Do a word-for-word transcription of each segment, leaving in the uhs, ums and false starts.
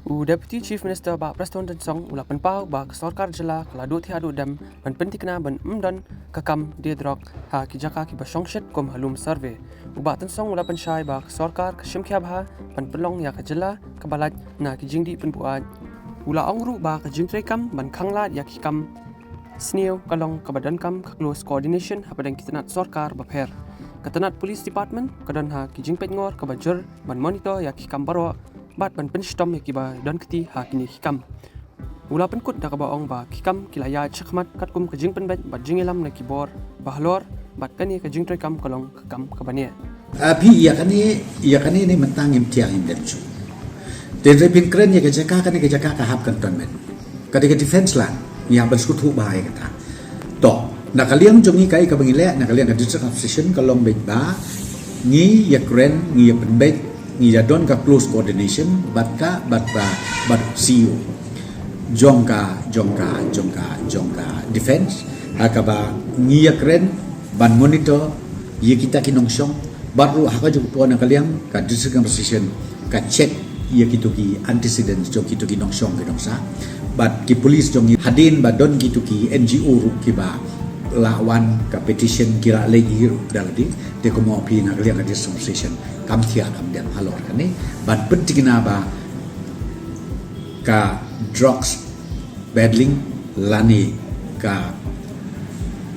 U Deputy Chief Minister Bah Prestone Tynsong u la pynpaw ba ka sorkar jylla ka la duh thiah duh dem ban pynthikna ban ym don ka kam die drok ha ki jaka kiba shongshit kum ha lum survey. U Bah Tynsong u la pynshai ba ka sorkar ka shim khia bha ban pynlong ïa ka jylla kaba lait na ki jingdih pynbuaid. U la ong ruh ba ka jingtrei kam ban khanglad ïa ki kam sniew ka long kaba donkam ka close coordination hapdeng ki tnat sorkar bapher. Ka tnat Police Department ka don ha ki jingpeit ngor kaba jur ban monitor ïa ki kam baroh bad ban pynshitom ïa kiba don kti ha kine ki kam. U la pynkut da kaba ong ba ki kam ki la ïaid shakhmat katkum ka jingpynbeit bad jingïalam na ki bor ba halor bad kane ka jingtrei kam ka long ka kam kaba neh. Api ïa kane ïa kane ne mynta ngim thiang ngim dem shuh. Te re phin kren ïa ka jaka kane ka jaka ka hap cantonment. Ka dei ka defense land, ngi hap ban sngewthuh bha ïa kata. To, na ka liang jong ngi kaei kaba ngi leh, na ka liang ka District Administration ka long beit ba ngi ïa kren, ngi ïa pynbeit, ngi ïa don ka close coordination bad ka bad ka bad C E O jong ka jong ka jong ka jong ka defense, ha kaba ngi ïa kren ban monitor ïa kita ki nongshong, bad ruh ha kajuh ka por na ka liang ka District Administration ka check ïa kito ki antecedents jong kito ki nongshong ki nongsah. Bad ki police jong ngi hadien ba don kito ki N G O ruh kiba la wan ka petition ki la leit hi ruh da lade. Te kumno phi na ka liang ka District Administration kam thiah kam dem halor kane ban pynthikna ba ka drugs peddling lane ka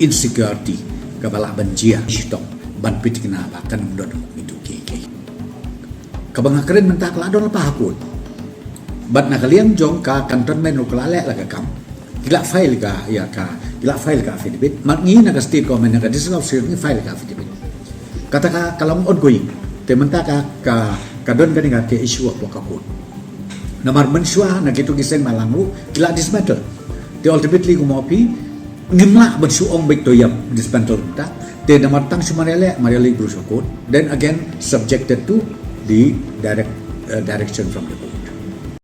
insecurity kaba lah ban jia shitom ban pynthikna ba kan ym don ito ki ki. Kaba nga kren mynta ka la don lypa ha court. Bad na ka liang jong ka cantonment ruh ka la leh la ka kam. Ki la file ka ïa ka ki la file ka affidavit. Mat ngi na ka state government na ka District Administration ngi file ka affidavit. Kata ka ka long ongoing. Te mynta ka ka ka don kane ka issue ha ka court. Namar mynshuwa na kito ki seng balang ruh ki la dismantle. Te ultimately kumno phi ngim lah ban shu ong beit to ïa dismantle mynta. Te namar tang shu mar ïaleh mar ïaleh briew sha court. Then again subjected to the direct uh, direction from the court.